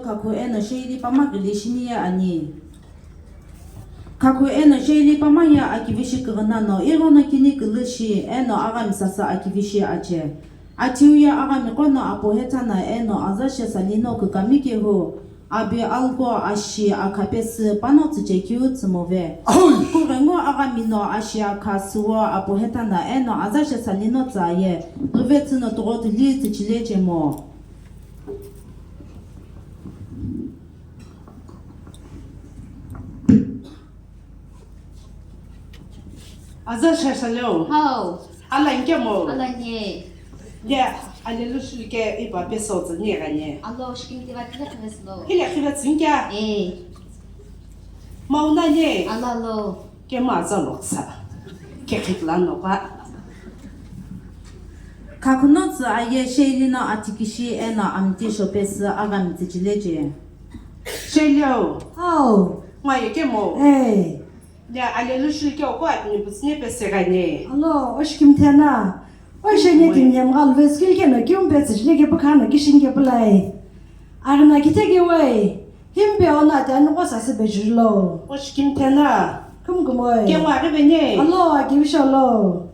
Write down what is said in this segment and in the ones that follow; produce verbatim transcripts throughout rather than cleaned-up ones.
Khakhu eno Sheili pama ghili shini ye ani. Khakhu eno Sheili pama ye akivishi kighinano, ighono kini kulu shi eno aghami sasa akivishi ache. Athiu ye aghami qono apo hethana eno aza she salino kükami kehu, abi alko ashi akha pesü pano tsüchekeu tsümove. Ahoi! Kughengu aghami no ashi akha süwo apo hethana eno aza she salino tsa ye, ghivetsü no tugho tuli tsüchile chemo. Aza shashaleo. Hau. Ala inkemo. Ala nye. Ye, ale lushulike ipa peso tsü nye ganye. Alo, shikimti va kile kile silo. Kile kile tsü nkia? Eh. Mauna nye. Ala lo. Kema aza loksa. Kekhikla no pa. Khakhuno tsü aye Sheili no atikishi eno amti shopesü aghami tsüchile che. Sheilio. Hau. Ngaye kemo. Eh. Ne, ale lushulike oko atini putsine pesegane. Alo, oshikimthena. Oshene tini yamgal veskil keno kiumpe tsüchile ke pukhano kishin ke pulai. Arna kitheke wai. Himpe ona tani qosa sibejirlo. Oshikimthena. Kumkumoi. Kengwa ghibene. Alo, akivisholo.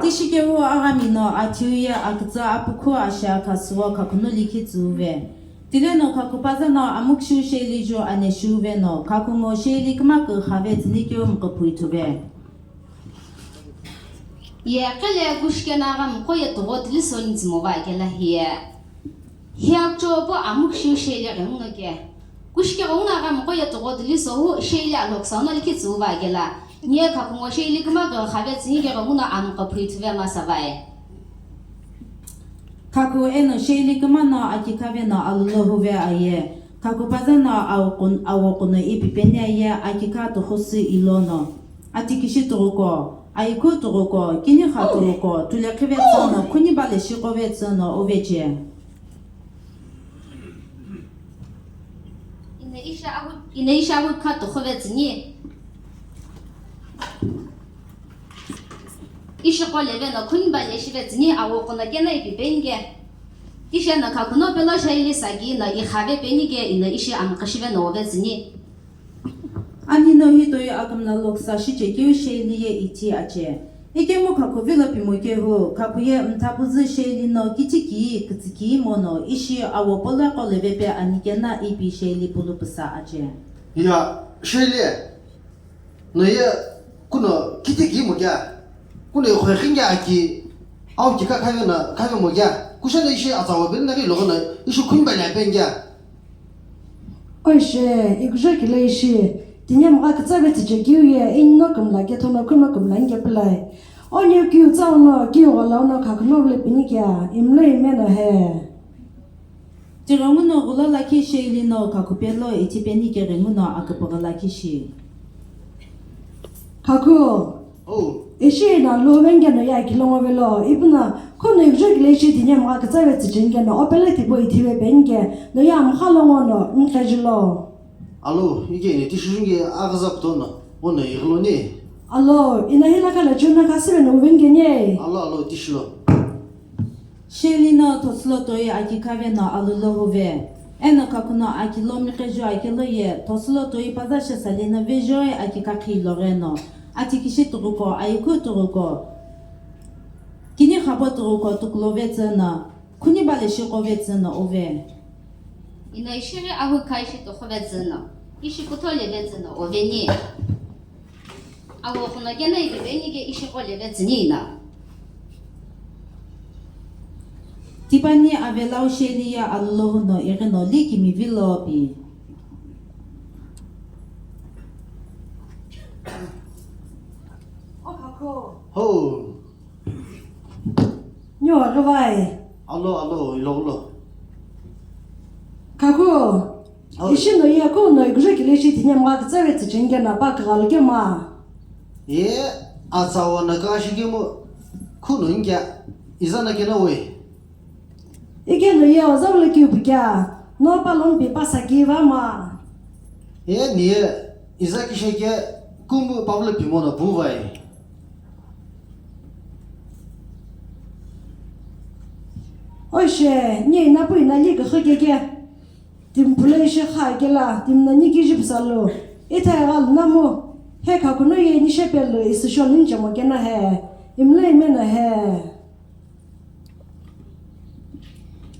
Tishikeu aghami no athiu ye akütsü apukhu ashi akha süwo Khakhuno likhi tsüuve. Tileno Khakhu paza no amukshiu Sheili ju aneshiuve no Khakhu ngo Sheili küma küxave tsünikeu mküphu ithuve. Ye qhele kushikena aghami qo ye tugho tili soni tsümova kela hiye. Hiya chopo amukshiu Sheili ghenguno ke. Kushike ghenguno aghami qo ye tugho tili sohu Sheili aloksa ono likhi tsüuva kela. Nye Khakhu ngo Sheili küma küxave tsünike ghenguno amküphu ithuve masavae. Khakhu eno Sheili küma no akikhave no alulo huve aye. Khakhu paza no awoqun-, awoqu no ipipeni aye akikha tuxusi ilono. Atikishi tughuko, aikhu tughuko, kinikha tughuko, tulekhive tsüno, khuniba leshi qove tsüno uvece. Ina isha ahu, ina isha ahu kha tuxuve tsüni. Ishi qo leve no khuniba leshive tsüni awoqu no kena ipipeni ke. Ishi no Khakhuno pelo Sheili sagi no ikhave peni ke ina ishi amkhishive no ove tsüni. Ani no hi toi akümla loksa shichekeu Sheili ye ithi ache. Ikemu Khakhu vilo pimo kehu, Khakhu ye mtha püzü Sheili no kichiki, kütsiki mono ishi awo polo qo leve pe ani kena ipi Sheili pulu püsa ache. Ya, Sheili. No ye kuno kiti ki mo kya? Kuno ye khoi khin kya ki? Au ki ka khayo na khayo mo kya? Kusha na ishi atsawo ben na ri logo na ishi khun ba nya ben kya? Oishe, ikusha ki le ishi. Tinya mo ka tsa be tije ki ye in no kum la ke thono kuno kum la nge plai. Onye ki u tsao no ki u la no ka kuno le pini kya? Imlo imeno he. Tighenguno ghulo lakhi Sheili no Khakhu pelo ithi peni keghenguno aküpüghü lakhi shi. Khakhu. Oh. Ishi na lo venge no ya kilongo velo, ipuno, khuno ikjokile ishi tinya mga kütsave tsüchenge no, opele tipo ithive penge, no ya mkha longo no, mkejilo. Alo, ike ne tishujunge aghaza ptono, ono ighiloni. Alo, ina hila kala chuna kasive no venge nye. Alo, alo, tishilo. Sheili no thosülo toi aki kave no alulo huve. Eno Khakhu no aki lo miqeju akelo ye, thosülo toi paza shesali no vejoi aki kakhi loghe no, ati kishi tughuko, ayikhu tughuko, kini khabo tughuko tukulo vetsü no, khuni bale shiko vetsü no uve. Ino ishighi ahu kha ishi tughu vetsü no, ishi kutho le vetsü no uveni. Awo khuno kena ipipeni ke ishi qo leve tsüni ina. Tipani avelau Sheili ye alulo huno ighino likimi vilo pi. Ho. Nyo ghivai. Alo, alo, ilo, ilo. Khakhu. Oh. Ishi no ye khuno igre kile shi tinya mga kütsave tsüchenge na pa kaghalke ma. Ye, atsawa na ka shikemo khuno ngya, iza na kena we. Ike no ye oza ule ki upikya, no pa lompi pa saki va ma. Ye, ni ye, iza ki sheke kumu pa ule pimo na bu vai. Oishe, ni ina pu ina li ka khokeke. Timi puloi ishi kha kela, timi no ni kiji psa lo, ithai gha lo namu, he Khakhu no ye ni shepelo isisho ninchemo kena he, imlo imena he.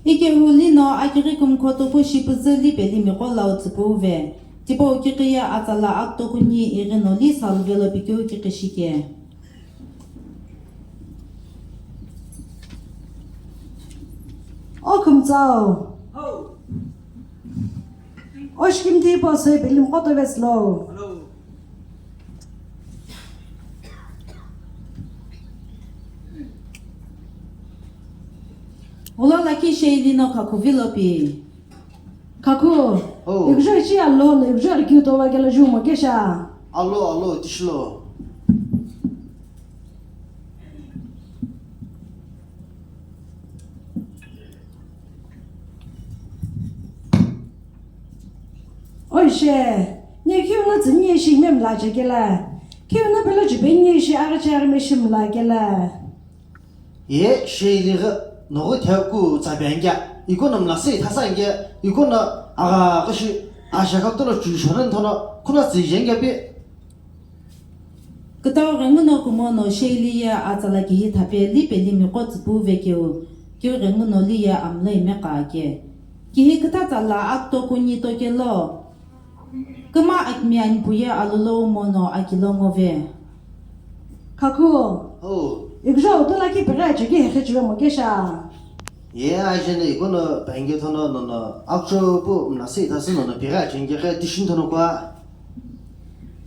Ikehu lino akighi kumkho toku shipüzü li pelimiqo lau tsüpuve. Tipau kiqiye atsala akutokuni ighino li saluvelo pikeu kiqi shike. O khümtsau. O shikimthi hipau soi pelimiqo tovesilo. Ula lakhi Sheili no Khakhu vilo pi. Khakhu, oh. Ikujo ishi alo no ikujo kiu tova kela jumo kesha. Alo, alo, tishilo. Oishe, nye kiu no tsü nye ishi me mla che kela. Kiu no pelo chipe nye ishi aghi che aghi me shi mla kela. Ye Sheili ghi noghi theu ku tsa pe angya, iko no mla sei thasa angya, iko no agha kashi asha ka tolo chu shonen thono, kuna tsi je angya pi. Kütau ghenguno kumono Sheili ye atsala kihi thape li pelimiqo tsüpuve keu, keu ghenguno li ye amloi meqa ake. Kihi kütha tsala akutokuni tokelo, küma akimi anipu ye alulo mono akilo ngove. Khakhu. Oh. Ikujo utu lakhi peghi achekihi khechive mo kesha. Ye ajene ikono penge thono nono akcho pu mnasi thasü nono pighi achengeghi tishi thono kwa.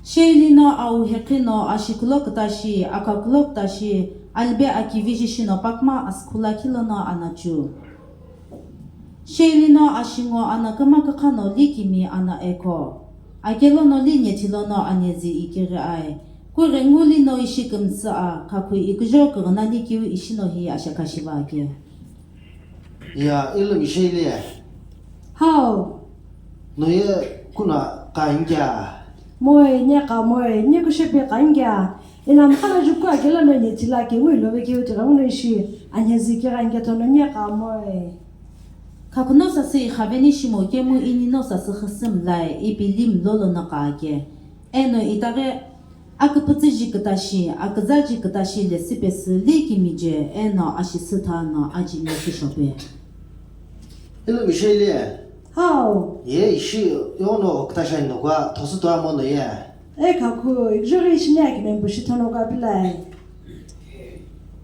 Sheili no au heqhi no ashikulo kütashi, akhakulo kütashi, alibe akiviji shino pakma asükhula khilono anachu. Sheili no ashingo ana küma kükhano li kimi ana ekho. Akelono li nyethilono anezi ikighi ai. Kughengu lino ishi kümsü a, Khakhu ikujo kughenani kiu ishino hi ashakashiva ake. Ya, ilumi Sheili. Hau. No ye kuna ka ingya. Moi, nye ka moi, nye kushepe ka ingya. Ina mkhala jukua kela no nye tila ke ngui lobe ke uti ramu no ishi. Anye ziki ka ingya tono nye ka moi. Khakhu no sasi khaveni shimo kemu ini no sasi khasim lai, ipi lim lolo no ka ke. Eno itaghe Aküpütsüji kütashi, aküzaji kütashi lesi pesü li kimije, eno ashisü thano aji mesü shope. Hello, Michelle. Hau. Ye, ishi, yono okütashi ani nokwa, thosu toa mono ye. E Khakhu, ikjori ishi ne akimembu shi thono kwa pilai.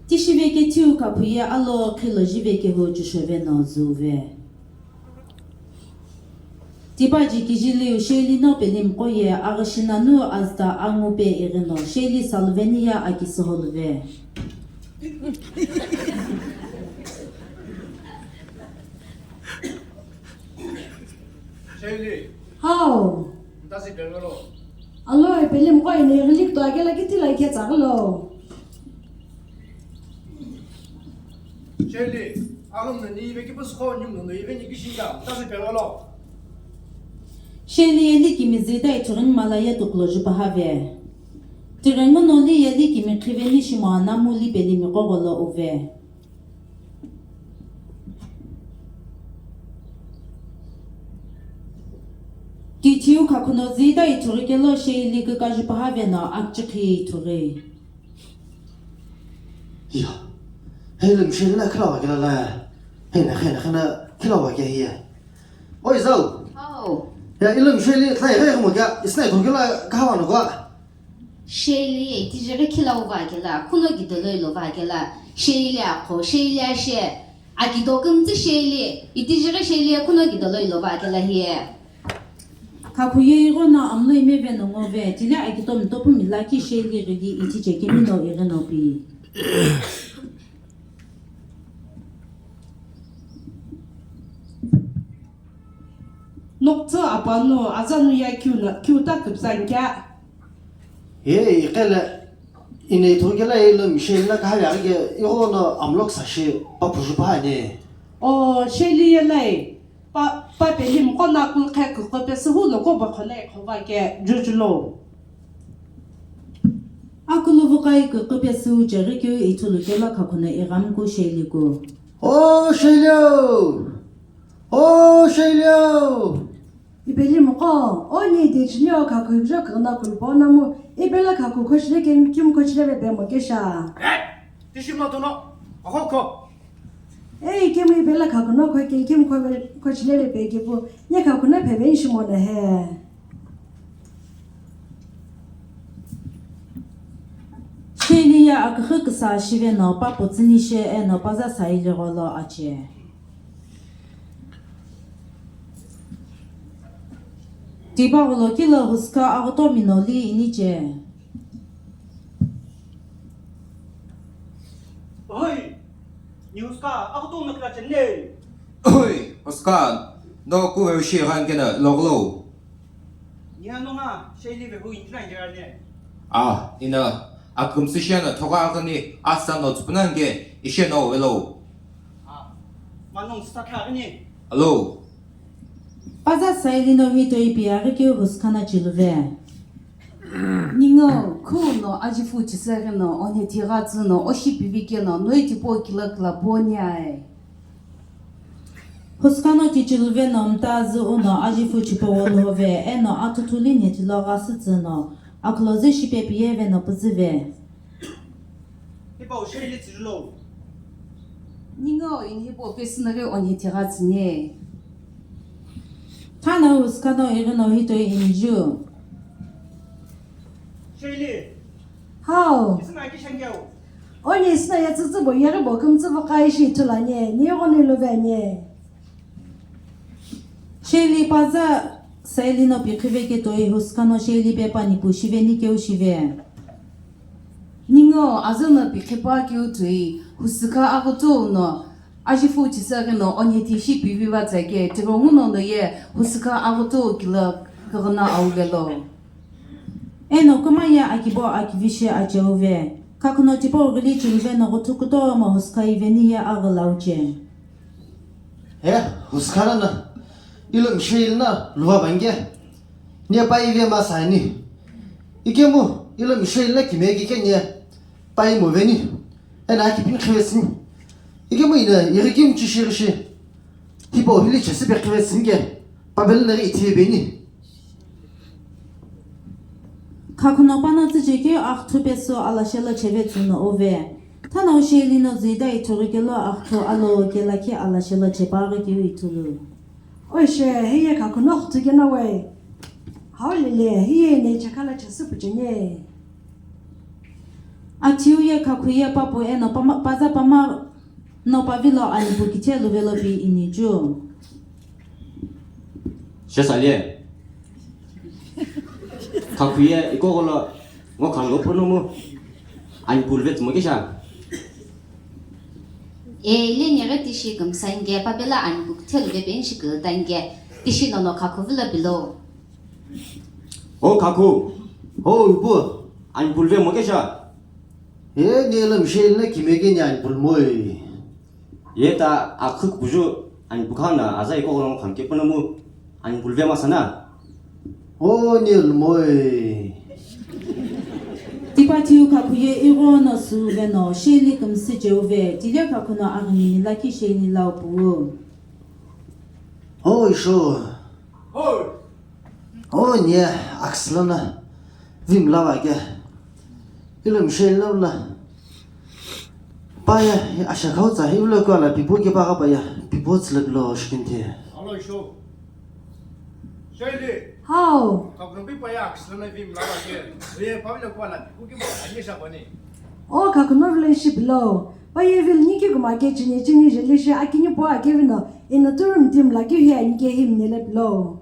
Tishi veke tiu Khakhu ye alo khilo ji veke ho jushove no zuve. Tipaji kijiliu Sheili no pelimiqo ye aghüshi nanu azüta angu pe ighino Sheili saluveni ye akisüholuve. Sheili. Hau. Ntasi pengelo. Alo, e pelimiqo ino ighilikütoi akela kitila iketsaghi lo. Sheili, alumno ni ive kipüsüqo, ninguno ive ni kishinga, tasi pengolo. Sheili ye li kimi zita ithughin mala ye tuklo jupahave. Tighenguno li ye li kimi khiveni shimo anamu li pelimiqo gholo uve. Tithiu Khakhu no zita ithughi kelo Sheili kükajupahave no akchikhi ithughi. Iya. Hei lo Michelle na khilawa kela la. Hei na, hei na, hei na khilawa ke hiya. Oi, Zau. Hau. Ya, ilo Michelle, tlai, hei, mo kya, isna ithughi kela kahawa no kwa. Sheili, tijighi khilauva kela, khuno gidoloi lova kela. Sheili akho, Sheili ashe. Akido kümtsü Sheili, itijighi Sheili ye khuno kidoloi lova kela hiye. Khakhu ye ighono amlo imeve no ngove, tile akito mitopu milaki Sheili ghili itiche kemi no ighino pi. Noktsü apano azanu ya kiu na, kiu ta küpsang kya? Ye, iqele, ine ithughi kela ilo Michelle na kahavi aghi ke, ighono amlo küsashi, pa phuju pa ani. O, Sheili ye lai, pa, pa pelimiqo na kulkhe kükopesü hu loko ba khole khova ke, jujulo. Akulu vukai kükopesü hu cheghi keu ithulu kela Khakhu no ighamku Sheili ku. O, Sheili o! O, Sheili o! Ipeli moko, o ni dechilio kakhu ijo kagna kulpo namu, ipela kakhu khochile ke kimkhochile ve pemo kesha. Eh! Tishi matono, ahoko. Ei, kemu ipela kakhu no kho ke kimkho ve khochile ve pe kepu, nya kakhu na pheve shimo na he. Sheli ye aküxü küsa shive no pa putsüni she eno paza saili gholo ache. Tipa gholo kilo huska aghutomi no li iniche. Ohoi! Ni huska aghutomi no kila chenne. Ohoi! Huska no kuve ushi ghankena loglo. Niha no nga Sheli ve hu injina injirane. Ah, ina akümsü shena thoka aghani asa no tsupuna nge ishe no velo. Ah, manung sita kha aghani. Alo. Paza saili no hito ipi aghi keu huska na chiluve. Ningo, khu no ajifu chisaghi no onhe thigha tsü no oshi pivi keno noi tipo kila kila po niae. Huska no tichiluve no mta zü uno ajifu chipo gholo hove, eno atutuli nhethilo ghasütsü no akhulozi shipe piyeve no püzüve. Hipau Sheli tsüjulo. Ningo ini hipau pesünaghi onhe thigha tsüne. Thana huska no ighi no hitoi iniju. Sheli. Hao. Isina ki shangeo. Oni isina ya tsütsü bo yeri bo kümtsü bo kai shi thulanye, ni goni luvanye. Sheli paza saili no pikhive ketoi huska no Sheli pe pani pu shiveni keu shive. Ningo azü no pikhipa keu tui huska aghutu no ajifu chisaghi no onhe tishi pivi va tsake tirongu no no ye huska aghutu kilo kagna auvelo. Eno kuma ye akibo akivishi acheuve. Kakhuno tipau ghili chiluve no ghuthu kutomo huska iveni ye aghilauche. He, huska nana, ilo Michelle na luva vange. Nia pai ve masani. Ikemu, ilo Michelle na kimegi ke nia pai moveni. Ena aki pin khivesini. Ikemu ina irikim chishirishi. Tipo hili chesi be khivesini ke. Pabel na ri ithi beni. Kakhuno pano tsüchekeu aghthu pesu alashelo cheve tsüno uve. Thana usheli no zuida ithurukelo aghthu alo kelakhi alashelo chepaghi keu ithulu. Oishe, hiye kakhuno aghthu keno we. Haulile, hiye ne chakala chasüpu chene. Athiu ye kakhu ye papu eno pama, paza pama no pavilo anipu kithelu velopi inichu. Shesalie. Kakhuye ikogholo ngo khango ponomu anipulve tsumokesha. E, ile nyere tishi kümsange papela anipu kuthelve penshi kutange tishi nono kakhu vilo pilo. O kakhu, o ipu anipulve mokesha. E, nelo Michelle na kimeke ni anipulmoi. Yeta akhuk buju ani bukhana aza iko gholong khamke punamu ani bulve masana. O nil moi. Tipa thiu kakhuye ighono suve no sheli kümsü cheuve tile kakhuno aghini milakhi sheni lau puu. O isho. Hoi. O nie akslono vimla vake. Ilo Michelle lo la. Paya ashakhau tsa hi ulo kwala pipo ke paga paya pipo tsile lo shikinthe. Alo isho. Sheli. Hao. Kakno pi paya akslono vimla vake. Ye pavle kwala pipo ke ba ani shabani. O kakno relationship lo. Paya vil ni ke kuma ke chini chini jeli shi akini po ake vino. Ino turum tim la ke hi ani ke him ne le lo.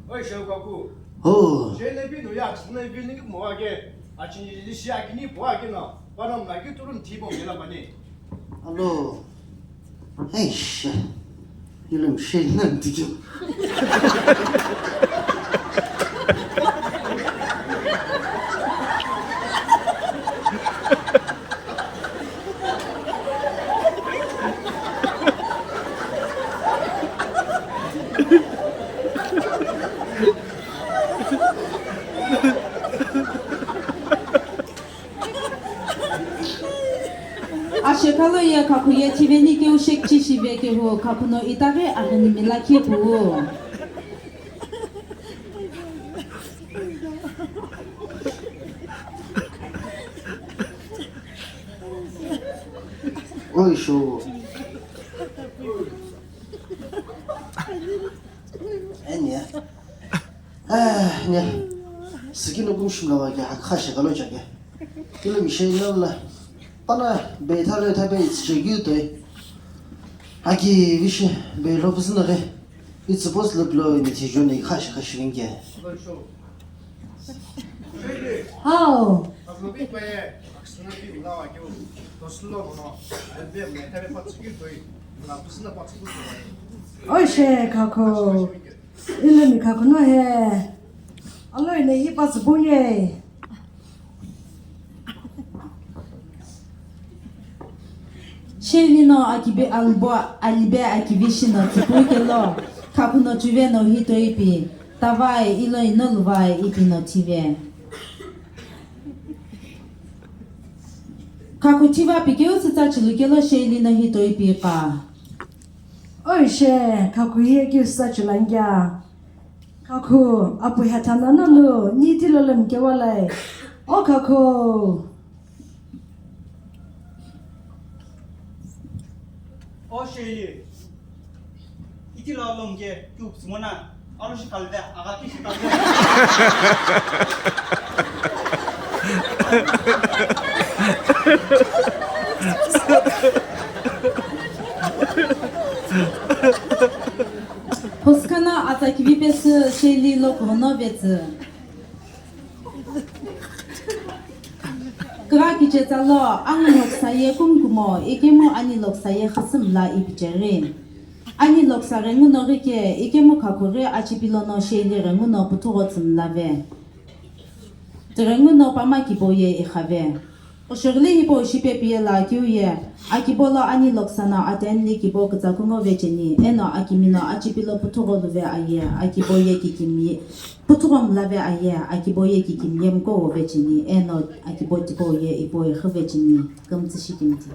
Oi, Shaukaku. Oh. Shelebi no ya tsine building mo ake. Achini lisi akini po ake no. Panam na ki turun thibo mela bani. Alo. Eish. Yulum shel nan tijo. Ashekalo Ye khakhu ye thiveni keu shekchi shive kehu khakhu no itaghi aghinimi lakhi puu. Oi sho. Enya. Ah, nya. Sikino kum shimla wa ke hakha shekalo chake. Kilo mishe nala. Pana be thale thabe it's chegyu toi. Aki vishe be lo pusna ke. It's supposed to blow in the journey khash khash vinge. How? Oishe khakhu. Ilumi khakhu no he. Alo ine hi pa tsubunge. Sheli no akibe albo alibe akivishi no tsupui kelo, khakhu no chuve no hito ipi, tavai ilo ino luvai ipi no thive. Khakhu thiva pikeu sitsa chilu kelo Sheli no hito ipi pa. Oishe, khakhu ye keu sitsa chilangya. Khakhu, apu hetha nana nu, ni tilo lem kewalai. O khakhu. O Sheli. Itilo lom ke, tu simona. Alo shi kalde, aga ki shi kalde. Phoskana atsa kivi pesü Sheli lo kuhono vetsü. Kra kichetsalo, angu noksa ye kumkumo, ikemu ani loksa ye khasümla ipicheri. Ani loksa rengu no rike, ikemu khakhu re achipilo no Sheli rengu no puthugho tsümlave. Tirengu no pama kibo ye ikhave. Oshogili hipau shipe piye la kiu ye, akibo lo ani loksa no atenli kibo kütsakungo vecheni, eno akimi no achipilo puthugho luve aye, akibo ye kikimi, puthugho mlave aye, akibo ye kikimi ye mko wo vecheni, eno akibo tipo ye ipo ikhu vecheni, kümtsü shikimti.